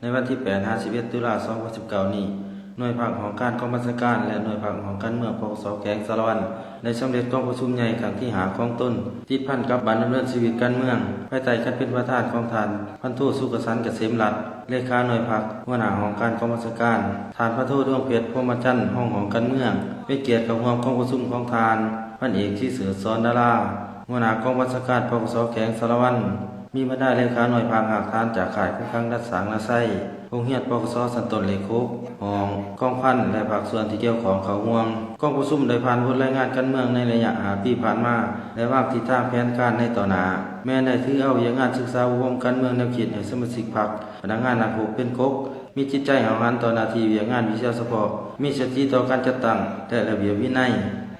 ໃນວັນທີແປດຫາສິບເອັດ ຕຸລາ ສອງພັນສິບເກົ້ານີ້, ໜ່ວຍພັກຫ້ອງການກອງບັນຊາການ ແລະ ໜ່ວຍພັກຫ້ອງການເມືອງ ປກສ ແຂວງສາລະວັນ ໄດ້ສຳເລັດກອງປະຊຸມໃຫຍ່ຄັ້ງທີຫ້າຂອງຕົນ, ຕິດພັນກັບການດຳເນີນຊີວິດການເມືອງ ພາຍໃຕ້ການເປັນປະທານຂອງທ່ານ ພັນໂທ ສຸກະສັນ ກະເສມລັດ ເລຂາໜ່ວຍພັກ, ຫົວໜ້າຫ້ອງການກອງບັນຊາການ, ທ່ານ ພັນໂທ ດວງເພັດ ພົມມະຈັນ ຮອງຫ້ອງການເມືອງ, ເປັນກຽດເຂົ້າຮ່ວມກອງປະຊຸມຂອງທ່ານ ພັນເອກ ສີເສີດ ສອນດາລາ ຫົວໜ້າກອງບັນຊາການ ປກສ ແຂວງສາລະວັນ, ມີບັນດາເລຂາໜ່ວຍພັກຮາກຖານຈາກຄ້າຍຄຸງຄັງດັດສ້າງນາໄຊ, ໂຮງຮຽນ ປກສ ຊັ້ນຕົ້ນເລກຫົກ, ຫ້ອງກອງພັນ ແລະ ພາກສ່ວນທີ່ກ່ຽວຂ້ອງເຂົ້າຮ່ວມ. ກອງປະຊຸມໄດ້ຜ່ານບົດລາຍງານການເມືອງໃນໄລຍະຫ້າປີຜ່ານມາ ແລະ ວາງທິດທາງແຜນການໃນຕໍ່ໜ້າ. ແມ່ນໄດ້ຖືເອົາວຽກງານສຶກສາອົບຮົມການເມືອງແນວຄິດໃຫ້ສະມາຊິກພັກ, ພະນັກງານນັກຮົບເປັນກົກ, ມີຈິດໃຈຫ້າວຫັນຕໍ່ໜ້າທີ່ວຽກງານວິຊາສະເພາະ, ມີສະຕິຕໍ່ການຈັດຕັ້ງ ແລະ ລະບຽບວິໄນ,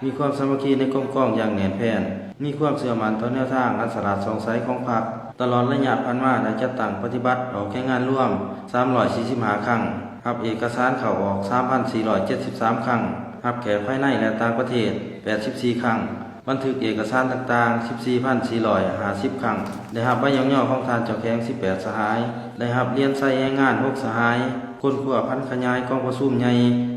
ມີຄວາມສາມັກຄີໃນກົມກອງຢ່າງແໜ້ນແຟ້ນ, ມີຄວາມເຊື່ອໝັ້ນຕໍ່ແນວທາງອັນສະຫຼາດສ່ອງໃສຂອງພັກ. ຕະຫຼອດໄລຍະຜ່ານມາໄດ້ຈັດຕັ້ງປະຕິບັດອອກແຈງງານລວມສາມຮ້ອຍສີ່ສິບຫ້າຄັ້ງ, ຮັບເອກະສານເຂົ້າອອກສາມພັນສີ່ຮ້ອຍເຈັດສິບສາມຄັ້ງ, ຮັບແຂກພາຍໃນ ແລະ ຕ່າງປະເທດແປດສິບສີ່ຄັ້ງ, ບັນທຶກເອກະສານຕ່າງໆສິບສີ່ພັນສີ່ຮ້ອຍຫ້າສິບຄັ້ງ, ໄດ້ຮັບໃບຍ້ອງຍໍຂອງທ່ານເຈົ້າແຂວງສິບແປດສະຫາຍ, ໄດ້ຮັບຫຼຽນໄຊແຮງງານຫົກສະຫາຍ, ຄົ້ນຄວ້າຜັນຂະຫຍາຍກອງປະຊຸມໃຫຍ່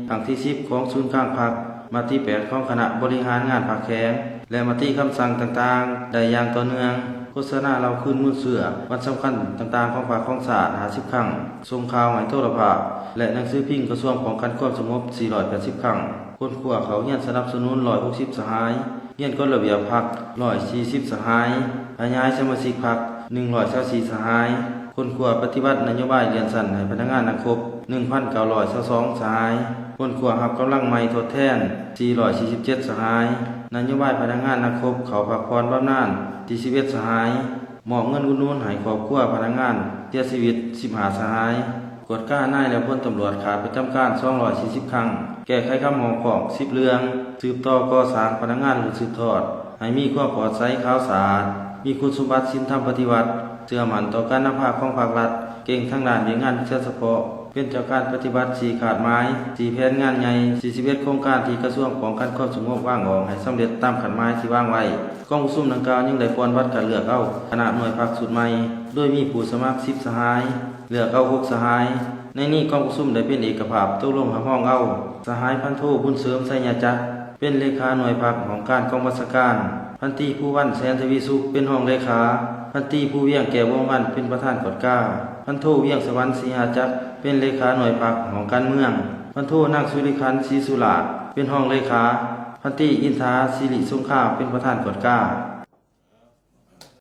ຄັ້ງທີສິບຂອງສູນກາງພັກ, ມະຕິແປດຂອງຄະນະບໍລິຫານງານພັກແຂວງ ແລະ ມະຕິຄຳສັ່ງຕ່າງໆໄດ້ຢ່າງຕໍ່ເນື່ອງ, ໂຄສະນາເລົ່າຄືນມູນເຊື້ອວັນສຳຄັນຕ່າງໆຂອງພັກຂອງຊາດຫ້າສິບຄັ້ງ, ສົ່ງຂ່າວໃຫ້ໂທລະພາບ ແລະ ໜັງສືພິມກະຊວງປ້ອງກັນຄວາມສະຫງົບສີ່ຮ້ອຍແປດສິບຄັ້ງ, ຄົ້ນຄວ້າເຂົ້າຮຽນສະໜັບສະໜູນຮ້ອຍຫົກສິບສະຫາຍ, ຮຽນກົດລະບຽບພັກຮ້ອຍສີ່ສິບສະຫາຍ, ຂະຫຍາຍສະມາຊິກພັກໜຶ່ງຮ້ອຍຊາວສີ່ສະຫາຍ, ຄົ້ນຄວ້າປະຕິບັດນະໂຍບາຍເລື່ອນຊັ້ນໃຫ້ພະນັກງານນັກຮົບໜຶ່ງພັນເກົ້າຮ້ອຍຊາວສອງສະຫາຍ, ຄົ້ນຄວ້າຮັບກຳລັງໃໝ່ທົດແທນສີ່ຮ້ອຍສີ່ສິບເຈັດສະຫາຍ, ນະໂຍບາຍພະນັກງານນັກຮົບເຂົ້າພັກຜ່ອນບຳນານສີ່ສິບເອັດສະຫາຍ, ມອບເງິນອຸດໜູນໃຫ້ຄອບຄົວພະນັກງານເສຍຊີວິດສິບຫ້າສະຫາຍ, ກວດການາຍ ແລະ ພົນຕຳຫຼວດຂາດປະຈຳການສອງຮ້ອຍສີ່ສິບຄັ້ງ, ແກ້ໄຂຄຳຮ້ອງຟ້ອງສິບເລື່ອງ, ສືບຕໍ່ກໍ່ສ້າງພະນັກງານລຸ້ນສືບທອດໃຫ້ມີຄວາມປອດໃສຂາວສະອາດ, ມີຄຸນສົມບັດສິນທຳປະຕິວັດ, ເຊື່ອໝັ້ນຕໍ່ການນຳພາຂອງພາກລັດ, ເກັ່ງທາງດ້ານວຽກງານວິຊາສະເພາະ, ເປັນເຈົ້າການປະຕິບັດສີ່ຄາດໝາຍ, ສີ່ແຜນງານໃຫຍ່, ສີ່ສິບເອັດໂຄງການທີ່ກະຊວງປ້ອງກັນຄວາມສະຫງົບວາງອອກໃຫ້ສຳເລັດຕາມຄາດໝາຍທີ່ວາງໄວ້. ກອງປະຊຸມດັ່ງກ່າວຍັງໄດ້ປ່ອນບັດຄັດເລືອກເອົາຄະນະໜ່ວຍພັກຊຸດໃໝ່, ໂດຍມີຜູ້ສະໝັກສິບສະຫາຍ, ເລືອກເອົາຫົກສະຫາຍ. ໃນນີ້ກອງປະຊຸມໄດ້ເປັນເອກະພາບຕົກລົງຮັບຮອງເອົາ ສະຫາຍ ພັນໂທ ບຸນເສີມ ໄຊຍະຈັກ ເປັນເລຂາໜ່ວຍພັກຫ້ອງການກອງບັນຊາການ, ພັນຕີ ພູວັນ ແສນທະວີສຸກ ເປັນຮອງເລຂາ, ພັນຕີ ພູວຽງ ແກ້ວວົງວັນ ເປັນປະທານກວດກາ, ພັນໂທ ວຽງສະຫວັນ ສີຫາຈັກ ເປັນເລຂາໜ່ວຍພັກຫ້ອງການເມືອງ, ພັນໂທ ນາງ ສຸລິຂັນ ສີສຸລາດ ເປັນຮອງເລຂາ, ພັນຕີ ອິນທາ ສິລິສົງຄາມ ເປັນປະທານກວດກາ.